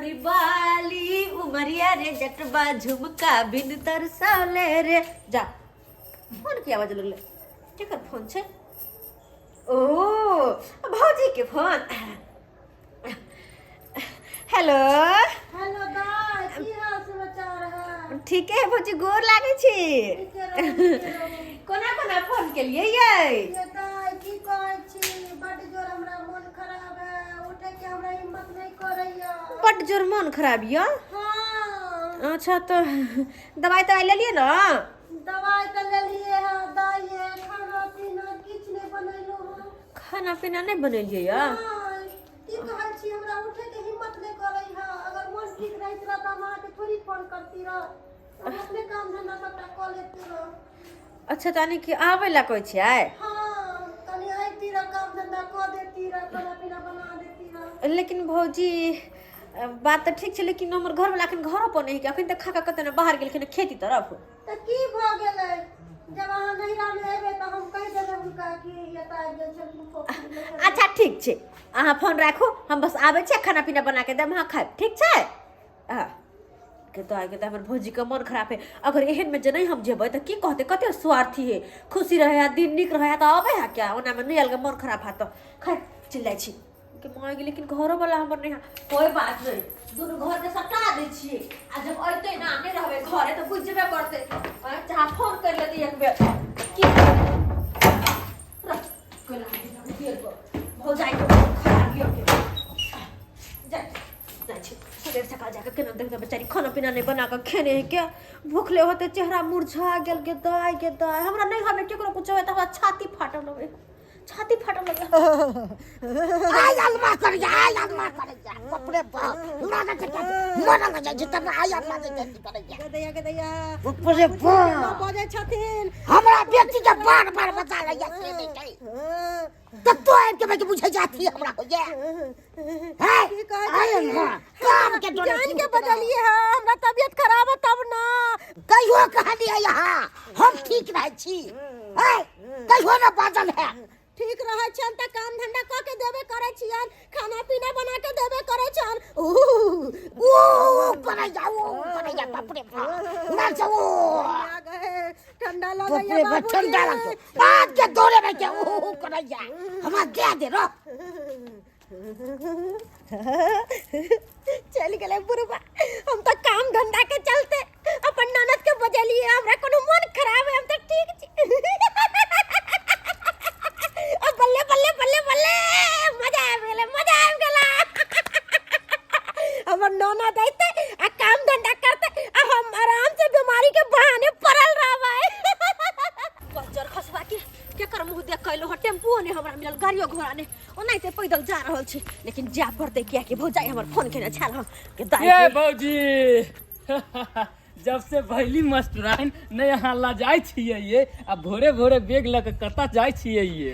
मोरी बाली उमरिया रे जटबा झुमका बिन तरसौले रे। जा, फोन की आवाज लगलै? केकर फोन छै? ओ, भौजी के फोन। हेलो। हेलो दाय, की हाल समाचार है? ठीके है भौजी, गोर लागै छी। ठीके रहू, ठीके रहू। कोना कोना फोन केलियै यै? ये दाय, की कहै छी, बड्ड जोर हमरा मोन खराब है, उठे के हमरा हिम्मत नहीं करैया। बड्ड जोर मोन खराब यऽ? हाँ। अच्छा, तऽ दवाइ तवाइ लेलियै ने? दवाई तऽ लेलिए है दाय, ये खाना पीना किछु नहि बनेलहुँ हँ। खाना पीना नहि बनेलियै यऽ? नहि, की कहै छी, हमरा उठे के हिम्मत नहि करै है। अगर मोन ठीक रहैत रह तऽ हम अहाँके थोड़ी फोन करती रह, हम अपने काम धंधा सबटा कऽ लेती रह। अच्छा, तऽ यानी कि आबै लए कहै छियै? हाँ, कनि अइती रह, काम धंधा कऽ देती रह, खाना पीना बना देती रह। लेकिन भौजी, बात तऽ ठीक छै, लेकिन हमर घरवला अखन घरो पर नहि है, अखन तक खा कऽ कतऽ ने बाहर गेलखिन खेती तरफ। तऽ की भऽ गेलै? जब अहाँ नैहरामे एबै तऽ हम कहि देबै हुनका कि एतऽ आबि गेल छलखिन फोफी नैहरमे। अच्छा ठीक छै, अहाँ फोन राखू, हम बस आबै छी, खाना पीना बना के देब, अहाँ खायब, ठीक छै? हँ के तऽ आइ के तऽ हमर भौजीके मन खराब है। अगर एहनमे जे नहि हम जेबै तऽ की कहतै? कते स्वार्थी है। खुशी रहै है, दिन नीक रहै है तऽ अबै है क्या? ओनामे नहि आयल, मन खराब है तऽ खैर चलि जाइ छी के माय गेलै। लेकिन घरो वाला हमर नहि है। कोई बात नहीं, दुनू घर के सटा दै छियै आ जब अयतै ना, नहि रहबै घरे तऽ बुझि जेबे करतै। आँय, चाहे फोन कर लेतै एक बेर की रख, कोइला भौजाई के मोन खराब यऽ के जा जाइ छी सबेर सकाल जाके केना देखबै। बेचारी खाना पीना नहि बना कऽ खेने है के, भूखले होते, चेहरा मुरझा गेल। के दाय, के दाय, हमरा नहि हमे केकरो कुछ होय तऽ हमरा छाती फाटल लगै, छाती फाटल लगै। आय अल्लाह कर जा, आय अल्लाह कर जा, बाप रे बाप, लागत छै कि मरल जाइ छै तब आय अल्लाह दे जल्दी कर जा। के दैया, के दैया। बाप रे बाप, बजै छथिन। हमरा बेटी के बार बार बता रही है से नहीं छै त तो आबि के बेटी बुझै जाती हमरा हो जा है। की कहै आय छथिन? अल्लाह काम के डरे जान के बजलिए है, हमरा तबियत खराब है तब ना। कहियो कहलियै यहाँ हम ठीक रहै छी है? कहियो ना बाजल है। ठीक रहै छनि तऽ काम धंधा कऽ के देबे करै छियनि, खाना पीना बना के देबे करै छनि। ऊ ओ करै जा, ओ करै जा, बाप रे बाप, ना जा ओ ठंडा बाप लगैया रे बाप, ठंडा बाबूजी। लगतो आज के दौड़े में के ओ करै जा, हमरा दे दे रो। चलि गेलै बुढ़बा। हम तऽ काम धंधा के चलते अपन ननद के बजलिए, हमरा कोनो मन खराब है, हम तऽ ठीक छी। ओ बल्ले बल्ले बल्ले बल्ले, मजा आबि गेलै, मजा आबि गेलै। हमर ननद अयतै आ काम धंधा करतै आ हम आराम से बीमारी के बहाने पड़ल रहबै। बज्जर खसबा के केकर मुँह देख कऽ एलहुँ हँ? टेम्पुओ नहि हमरा मिलल, गाड़ियो घोड़ा नहि, ओनाहिते पैदल जा रहल छी, लेकिन जाय पड़तै, कियाकि भौजाई हमर फोन केने छल हँ के दाइ ये के। भौजी, जब से भैली मस्टराइन नहि अहाँ लजाइ छियै ये, आ भोरे भोरे बैग लऽ कऽ कतऽ जाइ छियै ये?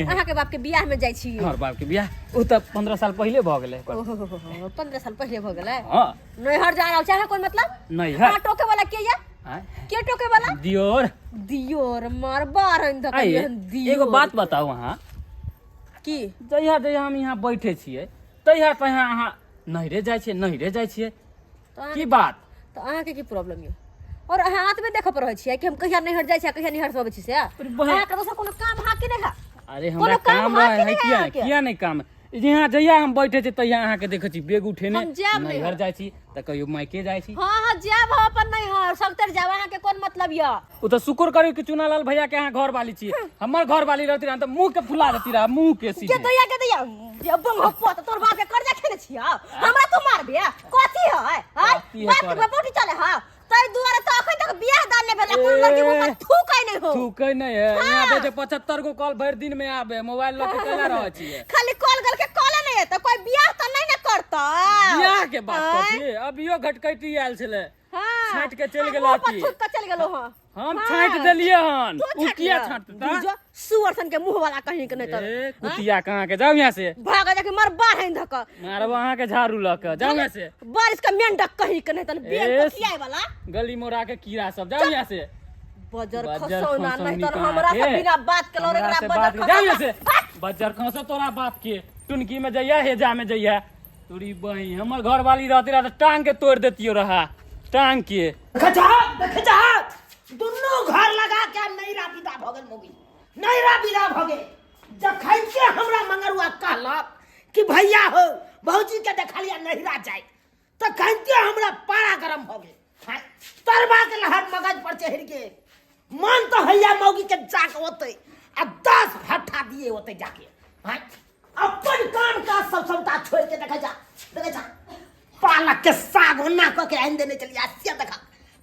अहाँके बाप के बियाह में जाइ छी। हमर बाप के बियाह ओ तऽ 15 साल पहिले भऽ गेलै। ओहो, 15 साल पहिले भऽ गेलै? हँ। नैहर जा रहल छै अहाँ, कोई मतलब? नैहर। अहाँ टोके वाला के या? आँय? के टोके वाला? दियोर। दियोर मार बारन धक। आइए, दियोर। एगो बात बताउ अहाँ। की? जहिया जहिया हम यहाँ बैठे छियै तहिया तहिया अहाँ नैहरे जाइ छियै, नैहरे जाइ छियै। तऽ अहाँ की बात? तऽ अहाँके की प्रॉब्लम यऽ? और अहाँ आत्मे देखऽ पर रहै छियै कि हम कहिया नैहर जाइ छियै, कहिया नैहर से अबै छी से? अरे बहिन। अहाँके दोसर कोनो काम हा कि नहि हा? अरे हमरा कोनो काम काम हा रहै कि है। नहि किया अहाँके? किया नहि काम? यहाँ जहिया हम बैठे छी तहिया अहाँके देखै छी बैग उठेने। हम जायब नैहर। नैहर जाइ छी तऽ कहियो मायके जाइ छी। हाँ हाँ, जायब हम अपन नैहर, सभतरि जायब, अहाँके कोन मतलब यऽ? ओ तऽ शुक्र करू कि चुनालाल भैया के अहाँ घर वाली छी। हमर घर वाली रहती रह तऽ मुंह के फुला देती रह, मुंह के के सीधे। दैया, के दैया, जे बंग पोत तोर बाप के कर्जा खेने छिया, हमरा तू मारबे कथी है? आय? कथी है? बाप के तोरे? बोटी चले हा, तै दुआरे तऽ अखन तक बियाह दान नहि भेल, कोनो लड़की मुंह पर थूकै नहि हो। थूकै नहि है। यहाँ देखै छै 75 गो कॉल भरि दिन में आबे, मोबाइल लऽ के केना रहै छियै? खाली कॉल गल के कॉले नहि एतै, कोई बियाह तऽ नहि ने करतै। बियाह के बात आँय? करै छी, अभियो घटकैती आयल छलै। हाँ। छाँटि के चलि आ, गेल मुँह पर अथी। थूक के चलि गेलौ हँ। हम हाँ। छाँटि देलियै हन। तू ओ छाँटि किया लिअ। छाँटतै? बुझो सुअर सन के मुँह वाला कहीं के नहि तर। ए कुतिया कहाँ के, जाउ यहाँ से। भाग जाके मर बाढ़ धक। मारब अहाँ के झाड़ू लऽ के, जाउ यहाँ से। बारिश के मेंढक कहीं के नहीं तन, बेल ए, कोकियाए वाला। गली मोड़ा के कीड़ा सब, जाउ यहाँ से। बजर बज्जर खसौना खसौनी नहीं तर कहाँ हमरा से के? बिना बात के लड़े हमरा एकरा से बजर बात के- जाउ यहाँ खसौना। से। बज्जर खसो तोरा बाप के, टुनकी में जइया, हेजा में जइया। तोरी बही हमर घरवाली रहती रहा तऽ टांग के तोड़ देतियो रहा टांग के। देखे जा, देखे जा, दुनू घर लगा के नैरा विदा भऽ गेल मोगी, नैरा विदा भऽ गेल। जखन के हमरा मंगरुआ कहलक कि भैया हो भौजी के देखलिया नैरा जाय, तखन के हमरा पारा गरम भऽ गेल। हाँ, तरबा के लहर मगज पर चढ़ि गेल। मन तऽ हैया मौगी के जाके ओतै आ 10 फट्ठा दिए ओतै जाके। हाँ, अपन काम काज सब सबटा छोड़ि के देखै जा, देखै जा, पालक के साग ओना कऽ के आनि देने चलिया, से देखा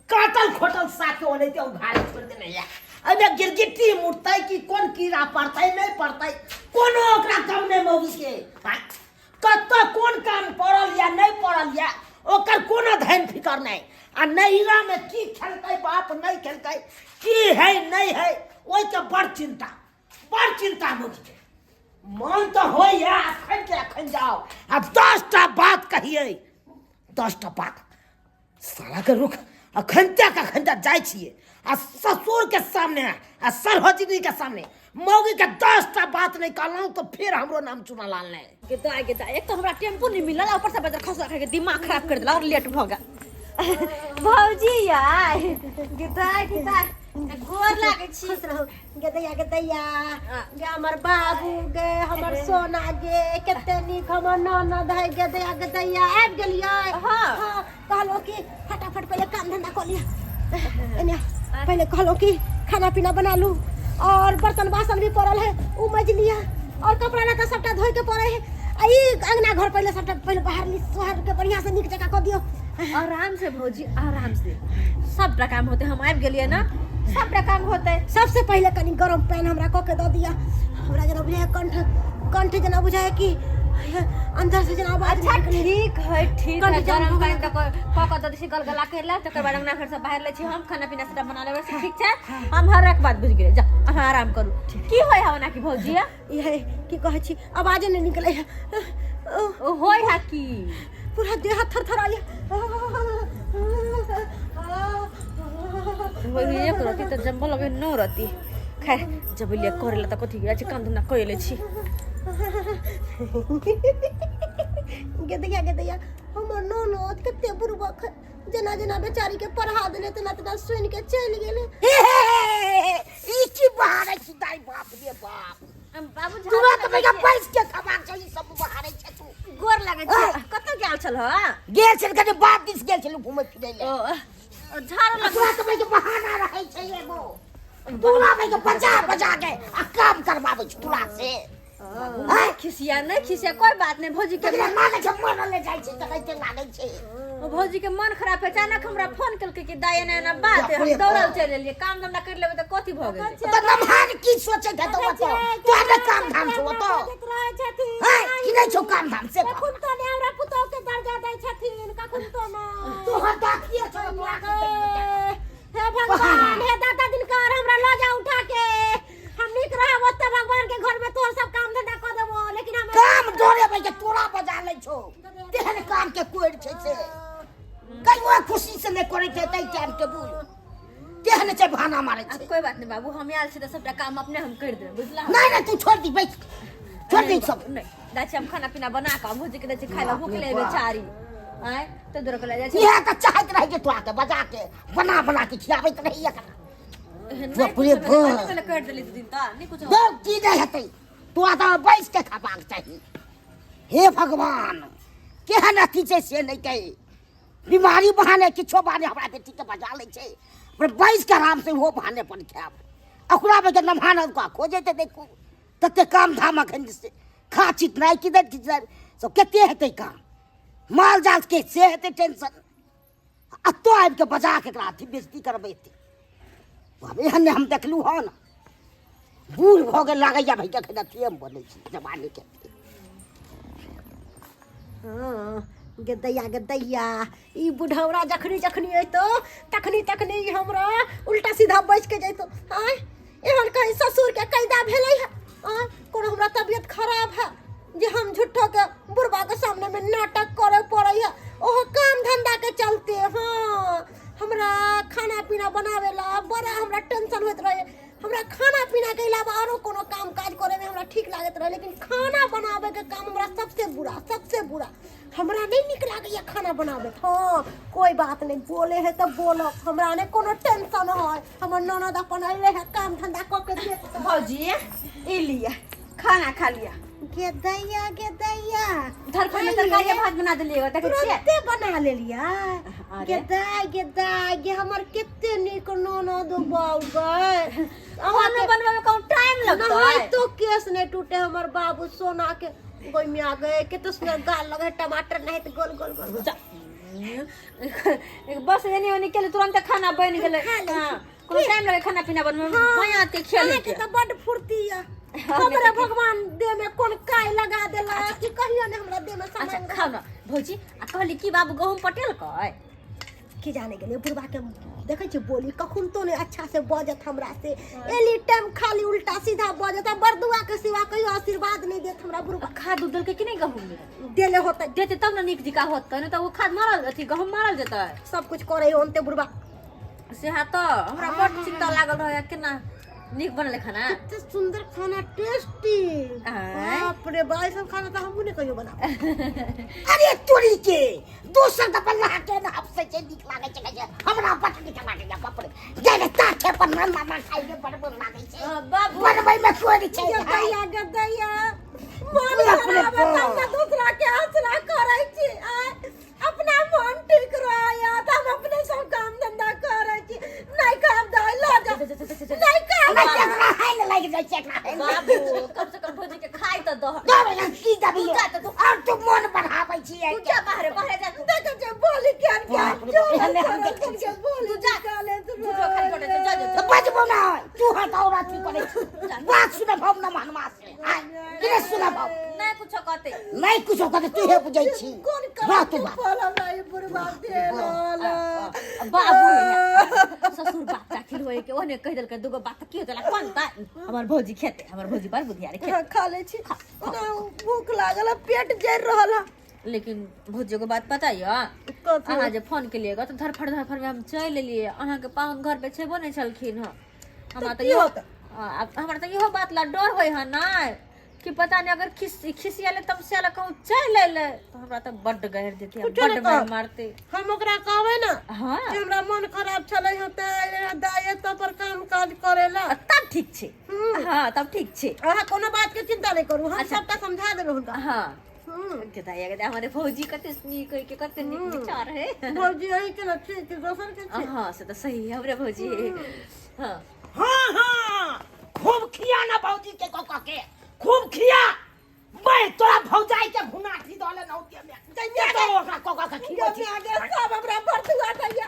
काटल खोटल साग के ओनाहिते उघाड़े छोड़ि देने या। एहिमे गिरगिट्टी मुड़तै कि कोन कीड़ा पड़तै नहि पड़तै कोनो ओकरा गम नहि मौगी के। हाँ, कतऽ कोन काम पड़ल या नहि पड़ल या ओकर कोनो धैन फिकर नहि। आ नैहरामे की खेलकै बाप नहि खेलकै की है नहि है ओहिके बड़ चिंता, बड़ चिंता मौगी के। मन तऽ होइए अखन के अखन जाओ आ 10टा बात कहियै, 10टा बात साला के रुख अखन तक अखन तक जाइ छियै आ ससुर के सामने आ सरहोजिनी के सामने मौगी के 10टा बात नहीं कहलहुँ तो फिर हमरो नाम चुनालाल नहीं। गेदा गेदा, एक तो हमरा टेम्पू नहीं मिलल, ऊपर से बजर खसला के दिमाग खराब कर देला और लेट भ गेल। भौजी यार गेदा गेदा गोर लागै छी। खुश रहू गेदैया गेदैया, गे हमर बाबू गे, हमर सोना गे, कते नीक हमर ननद है गेदैया गेदैया। आबि गेलियै? हाँ। हाँ, कहलहुँ कि फटाफट पहिले काम धंधा कऽ लिअ। एने पहिले कहलहुँ कि खाना पीना बना लू और बर्तन बासन भी पड़ल है उ मज लिअ और कपड़ा लत्ता सबटा धोए के पड़े है। आ ई अंगना घर पहिले सबटा पहिले बाहर ली सोहर के बढ़िया से नीक जकाँ कऽ दियौ। आराम से भौजी, आराम से सबटा काम होते। हम आबि गेलियै ना, सबटा काम होते। सबसे पहिले कनी गरम पानि हमरा कऽ के दऽ दिअ। हमरा जेना बुझाय कंठ, कंठ जेना बुझाय कि अंदर से जेना आवाज अच्छा निकलै। ठीक है, ठीक कंठ है, जाम गरम भऽ पानि गेल। तऽ कऽ कऽ दऽ दै छी, गलगला करि लेब, तकर बाद अंगना घर से बाहर लै छी हम, खाना पीना सबटा बना लेबै। ठीक छै, हम हर एक बात बुझि गेलियै। जा अहाँ आराम करू। की होइ है ओना की भौजी? इहे की कहै छी, आवाजे नहि निकलै है। ओ होइ है की पूरा देह थरथराइए। वही एक रहती तऽ जम्बल अभी न रहती। खैर जब लिए करे ला तऽ कथी छै, काम धंधा कर ले छी। गेदैया गेदैया, हमर ननद कते बुड़बक है, जेना जेना बेचारी के पढ़ा देने तेना तेना सुनि के चलि गेलै। ई की बहारै छी दाइ, बाप रे बाप। बाबू तुरंत भैया बैस के खबाक छै, ई सब बहारै छै तू। गोर लागै छी। कतऽ गेल छल ह? गेल छल कनि बात दिस गेल छल घुमै फिरै ले। ओ झाड़ू लग तुरंत भैया बहाना रहै छै एगो। तोरा भैया बजा बजा के आ काम करबाबै छै तोरा से। नहीं खिसिया, नहीं खिसिया, कोई बात नहीं। भौजी के तकरा लागै छै मरल ले जाइ छै तकरा लागै छै। ओ भौजी के मन खराब है, अचानक हमरा फोन केलकै कि दाइ एना एना बात है, हम दौड़ल चलि एलियै। काम धंधा कर लेबै तऽ कथी भऽ गेलै? तऽ नमहार की सोचै छै तऽ ओतऽ तोरा ने काम धाम छौ ओतऽ? हैं की नहि छौ काम धाम से? कखन तो ने हमरा पुतोह के दर्जा दै छथिन, कखन तो ने तोहर दाखिए छौ तोरा की हे भगवान, हे दाता दिनकर, हमरा लऽ जा उठा के, हम नीक रहब ओतऽ भगवान के घर में, तोहर सब काम धंधा कऽ देबो। लेकिन हम काम डरे भैया तोरा बजा लै छौ, तेहन काम के कोरि छै से कहियो खुशी से नहि करै छै, तै टाइम टेबुल तेहन छै बहाना मारै छै। कोई बात नहीं बाबू, हम आयल छी तऽ सबटा काम अपने हम कर देबै, बुझला? नहीं नहीं, तू छोड़ दी, बैठ छोड़ दी सब। नहीं दाइ छी, हम खाना पीना बना कऽ भौजी के दै छी खाय लए, भूख ले बेचारी। आँय तऽ दूर के लए जाइ छी। इएह तऽ चाहैत रहै जे तोरा के बजा के बना बना के खियाबैत रही एकरा। एहन बाप नहि रे कुछो बाप। भेलै, कटि देली दू दिन तऽ नहि कुछो। दौ की नहि हेतै, तोरा तऽ बैस के खबाक चाही। हे भगवान, केहन अथी छै से नहि कही, बीमारी बहाने किछो बहाने हमरा बेटी के बजा लै छै, पर बैस के आराम से ओहो बहाने पर खायब। ओकरा में के नमहान ओकरा खोजैत देखू तते काम धाम अखन से खा चितनाइ कि नहि चितनाइ सब कते हेतै काम, माल जाल के से हेतै टेंशन। अतो आबि के बजा के एकरा अथी बेइज्जती करबै एते। बाप, एहन नहि हम देखलहुँ हन, बूढ़ भऽ गेल लागैया भाइ, जखन अथिए मे बनै छी जवानी के। हाँ, गेदैया गेदैया, ई बुढ़ौरा जखनी जखनी अयतो तखनी तखनी ई हमरा उल्टा सीधा बैस के जैतो। आँय एहन कहीं ससुर के कैदा भेलै है? आँय कोनो हमरा तबियत खराब है जे हम झूठो के बुढ़बा के सामने में नाटक करे पड़े है, ओहो काम धंधा के चलते। हाँ हमरा खाना पीना बनावे ला बड़ा हमरा टेंशन होइत रहे। हमरा खाना पीना के अलावा आरो कोनो काम काज करे में हमरा ठीक लागत रहे, लेकिन खाना बनावे के काम हमरा सबसे बुरा, सबसे बुरा। हमरा नहीं निक लागैया खाना बनावे। हाँ कोई बात नहीं, बोले है तो बोलो, हमरा नहीं कोनो टेंशन है। हमर ननद अपन अइले है काम धंधा कऽ के देत। भौजी ई लिया खाना खा लिया। गे दैया गे दैया, धरखड़ में तरकारी भात बना देलियै, देखै छियै? तुरंते बना लेलियै। अरे। गे दाय गे दाय गे, हमर कते नीक ननद बाउ गए। खाना बनबै में कहूँ टाइम लगतै? नहीं तो केस नहीं टूटे हमर बाबू सोना के। गोइमिया गए कते सुंदर गाल लगे, टमाटर नहीं तो गोल गोल गोल गोल। बस एनी ओनी केले तुरंत खाना बनि गेलै। खा लै छी। हाँ, कोनो टाइम लगे खाना पीना बनबै में? माया के खेल अहाँके तऽ बड्ड फुर्ती यऽ। हमरे भगवान देह में कोन काई लगा देला कि कहियो ने हमरा देह में अच्छा सामान। खाउ न भौजी। आ कहली की बाबू गहूम पटेलकै? की जाने गेलियै, बुढ़बा के देखै छियै बोली कखन तो नहि अच्छा से बजत हमरा से, एनी टाइम खाली उल्टा सीधा बजत, आ बरदुआ के सिवा कहियो आशीर्वाद नहि देत हमरा बुढ़बा। खाद उद देलकै कि नहि गहूम में? देले होतै। देतै तब ने नीक जिका होतै, नहि तऽ ओ खाद मारल अथी गहूम मारल जेतै। सब कुछ करै ओनते बुढ़बा। से हा तऽ हमरा बड चिंता लागल रहै। केना नीक बनलै खाना? कते सुंदर खाना, टेस्टी। आँय? बाप रे बा, ऐसन खाना तऽ हमहूँ नहि कहियो बना। अरे तोरी के दोसर के बल्ला के न हफसे छै, नीक लागै छै, कहै छै हमरा बड नीक लागै छै। बाप रे, जाय ने ताके पर न मामा खाइ के बड़ मोन लागै छै। बाबू बनबै में कोई छै। गदैया गदैया, मन बाप रे खराब है बाप। तब ने दूसरा के हौसला करै छी। आँय? अपना मन ठीक रहैया तऽ हम अपने सब काम धंधा करै छी। नहि खाब दाइ, लऽ जा, नहि खाब। नहि, एकरा हाइल लागि जाइ छै एकरा हाइल। बाबू कम से कम भौजी के खाइ तऽ दह। दब ना की दबियो? तू जा तऽ तू। और तू मन बढ़ाबै छियै। तू जा बाहरे, बाहरे जा तू। देखै छै बोली केहन केहन बाप रे बाप, एहने हम देखै के बोली तू जा। निकाले। झूठो खाली बोलै छै, जा जा जा। तऽ बजबो ना, तू हट और अथी करै छी। बात सुनब हम न मानवा से आय कि नहि सुनब हम? नहि कुछो कहते। नहि कुछो कहते, तू हे बुझै छी। कोन रह तू करम बात। फल हमरा ई बुढ़बा देल। बाबू हे, ससुर बाप चाखिर होए के ओहने कहि देलकै दूगो बात की होतै कोन ता हमर भौजी खेते, हमर भौजी बड़ बुधियार खेते। हाँ, खा लै छी, ओना भूख लागल है, पेट जरि रहल है। लेकिन भौजी को बात पता यऽ? कथी? अहाँ जे फोन केलियै तऽ धरफड़ धरफड़ में हम चलि एलियै, अहाँके पाहुन घर पे छेबो नहि छलखिन हँ। हमरा तऽ की इहो होतै? हमरा तऽ इहो बात ला डर होइ हँ नहि कि पता नहि अगर खिस खिसियाले तमसियाले कहूँ चलि एलै तऽ हमरा तऽ बड्ड गहर देतै, कुछो बड्ड नहि मारि कहब। मारतै। हम ओकरा कहबै ने हाँ कि हमरा मन खराब छलै हँ तऽ दाइ एतऽ पर काम काज करै ला। तब ठीक छै। हाँ तब ठीक छै। अहाँ कोनो बात के चिंता नहि करू, हम अच्छा। सबटा समझा देबै हुनका। हाँ गदाया गदा, हमारे भौजी कते नीक है के कते नीक विचार है। भौजी अहीं के ने छी कि दोसर के छी? हाँ से तऽ सही है, हमरे भौजी है। हाँ हाँ हाँ, खूब खिया ना भौजी के कह कह के खूब खिया। मैं तोरा भौजाई के घुनाठी दले नौते में के तो ओकरा कह कह के खिया छी। आगे सब हमरा बरदुआ दैया,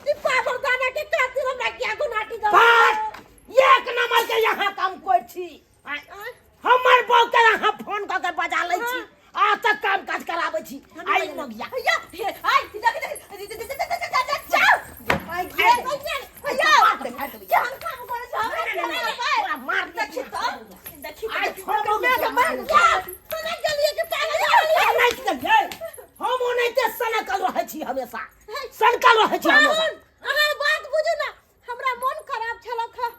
ई पावर दाना के खातिर हमरा किया गुनाटी दऽ। बात एक नंबर के यहाँ काम कोइ छी। आँय, हमर बहू के यहाँ फोन कऽ के बजा लै छी आ तक काम काज कराबै छी। आई मगिया भैया हे आई देख देख जाओ। आइ गे, भैया केहन काम करै छै हमरा केना करबै? तोरा मार देखी तऽ देखी आई तऽ छोड़बौ मैं के मार जा तोरा गेलिए कि पागल हम नहि गेलियै, हम ओनाहिते सनकल रहै छी, हमेशा सनकल रहै छी हमेशा। अहाँ बात बुझू ना, हमरा मन खराब छलक हँ।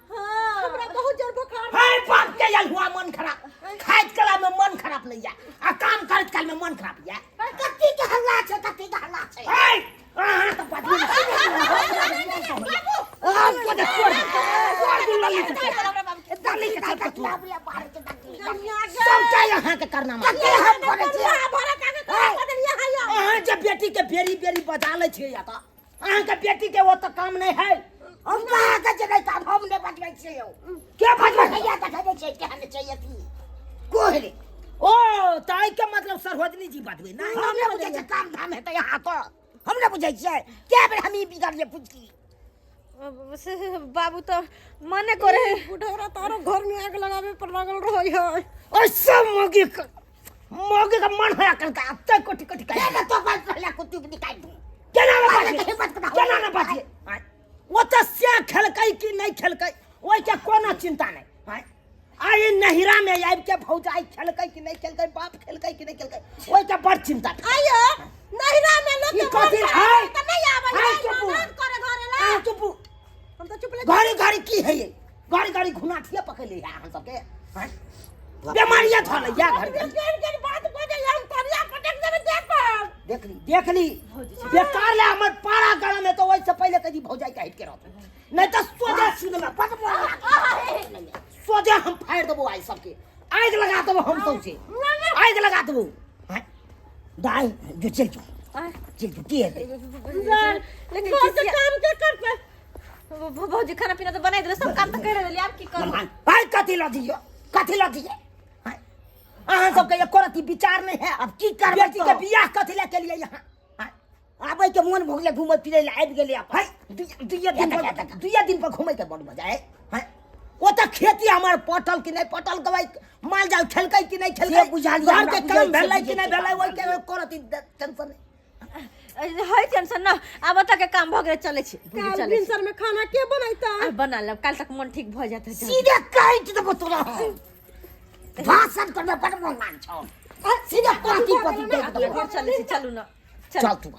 हमरा बहुत जोर बुखार। हे बाप के हुआ मन खराब, खाइत कला में मन खराब नहीं या आ काम करैत काल में मन खराब या। कत्ती के हल्ला छै, कत्ती के हल्ला छै। हे अहाँ तऽ बदलू हम को दे छोड़ छोड़ दू लली के लली के छोड़ तू। सबटा यहाँ के करना कते हम करै छी भरत आगे कर बदलिया है। अहाँ जे बेटी के बेरी बेरी बजा लै छियै, या तऽ अहाँके बेटी के ओ तऽ काम नहि है। हम कहाँ के जे नहि काम, हम नहि बजबै छियै यौ। के बजबै? हैया देखै नहि छियै केहन छै अथी कोहरे। ओ तऽ एहिके मतलब सरोजनी जी बजबै ने? हम नहि बुझै छियै काम धाम हेतै यहाँ तऽ हम नहि बुझै छियै। कए बेर हम ई बिगड़लियै पुचकी। बाबू तऽ मने करे है। बुढ़ौरा तारो घर में आग लगावे पर लागल रहै है। ओइ सब मौगी के मौगी के मन होया करता अब कोटि कोटि कर केना तो बात पहला कुत्ती के निकाल दू। केना न बाजे बाजिए के हिम्मत बनाओ। केना न बाजिए? ओ तऽ से खेलकै कि नहि खेलकै ओहिके कोनो चिंता नहि। आँय, आइ नहिरा में आबि के भौजाई खेलकै कि नहि खेलकै, बाप खेलकै कि नहि खेलकै, ओहिके बड़ चिंता। आइयो नहिरा में लोग ई के कथी मन है? खराब तऽ नहि आबै आइ है, चुप। ननद करे घरे ला। अहाँ चुपू। हम तऽ चुप ले। घड़ी घड़ी की है ये? घड़ी घड़ी घुनाठिए पकड़ ले अहाँ सबके हैं? बेमारिया धऽ लैया घड़ी घड़ी। केहन केहन बात बजै हम तरिया पटक देबै देह पर। देख ली, देख ली, बेकार ले हमर पारा गरम है तो ओहिसँ पहिले कही भौजाई के हटि के रहतौ, नहीं तो सोझे सीन में पट सोझे हम फाड़ि देबो। आइ सबके आगि लगा देबो, हम सौंसे आगि लगा देबो। हैं? दाइ जो चलि जो, चलि जो, की हेतै? लेकिन घर के काम के करतै? भौजी, खाना पीना तो बनाई देले, सब काम तो कर देली, आब की करू? भाई, कथी लऽ दियौ, कथी लऽ दियै? अहाँ सबके एको रत्ती विचार नहीं है। अब की करबै? बेटी के बियाह कथी लए केलियै यहाँ? हैं? आबै के मोन भऽ गेलै, घूमै फिरै लए आबि गेलै अपन। है, दुइये दिन पर, दुइये दिन पर घूमै के मन भऽ जाइ है। ओ तऽ खेती हमर पटल कि नहि पटल, गवाइ माल जाल खेलकै कि नहि खेलकै से बुझलियै, घर के हमरा काम बुझै भेलै छै, कि नहि बुझै भेलै, छै। ओहि के एको रत्ती टेंशन नहि। है टेंशन न, आब ओतऽ के काम भऽ गेलै, चलै छी भौजी, काल चलै छी। भिनसर में खाना के बनैता? आब बना लेब, काल्हि तक मन ठीक भऽ जायत। सीधे काटि देबो तोरा हम। भाषण करमे बड़ मोन मान छौ, सीधे पाती पाती दे देबो। घर चलै छी, चलू न। चल तू,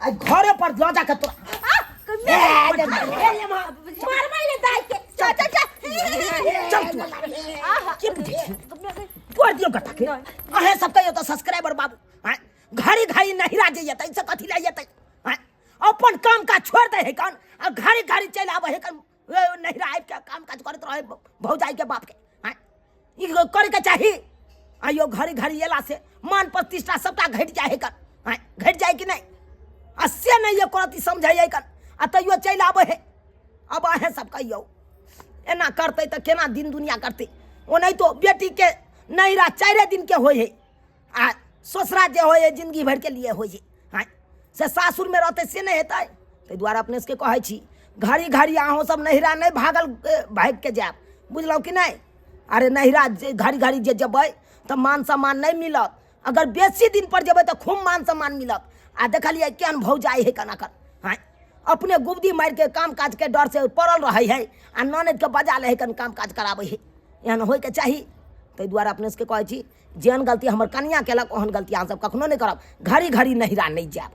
आइ घरे पर लऽ जाके तोरा ए, दे, दे, मारबै ले दाइ के। चल चल चल। चल तू, के बुझै छी? तोड़ दियौ गट्टा के। अहें सब कहियो तऽ सब्सक्राइबर बाबू, आँय, घड़ी घड़ी नहिरा जइए तऽ एहिसँ कथी लए जेतै? आँय, अपन काम काज छोड़ि दै है कन आ घड़ी घड़ी चलि आबै है कन, नहिरा आबि कऽ काम काज करैत रहै भौजाइके बापके। आँय, ई करैके चाही? आइयो घड़ी घड़ी अयला से मान प्रतिष्ठा सबटा घटि जाइ है कन। आँय, घटि जाइ कि नहि? आ से नहि एको रत्ती समझै कन, आ तैयो चलि आबै है। अब अहें सब कहियौ, एना करतै तऽ केना दिन दुनिया करतै? ओनाहितो बेटीके नैहरा 4 दिनके होइ है आ ससुरा जे होइ है जिंदगी भरिके लिए होइ है। आँय, से सासुरमे रहतै से नहि हेतै? ताहि दुआरे अपने सबके कहै छी, घड़ी घड़ी अहूँ सब नैहरा नहि भागल भागिके जायब, बुझलहुँ कि नहि? अरे नैहरा जे घड़ी घड़ी जे जेबै तऽ मान सम्मान नहि मिलत। अगर बेसी दिन पर जेबै तऽ खूब मान सम्मान मिलत। आ देखलियै केहन भौजाइ है केना कर? आँय, अपने गुबदी मारिके काम काजके डरसँ पड़ल रहै है आ ननदिके बजा लै है कन, काम काज कराबै है। एहन होइके चाही? ताहि दुआरे अपने सबके कहै छी, जेहन गलती हमर कनिया केलक ओहन गलती अहाँ सब कखनो नहि करब, घड़ी घड़ी नैहरा नहि जायब।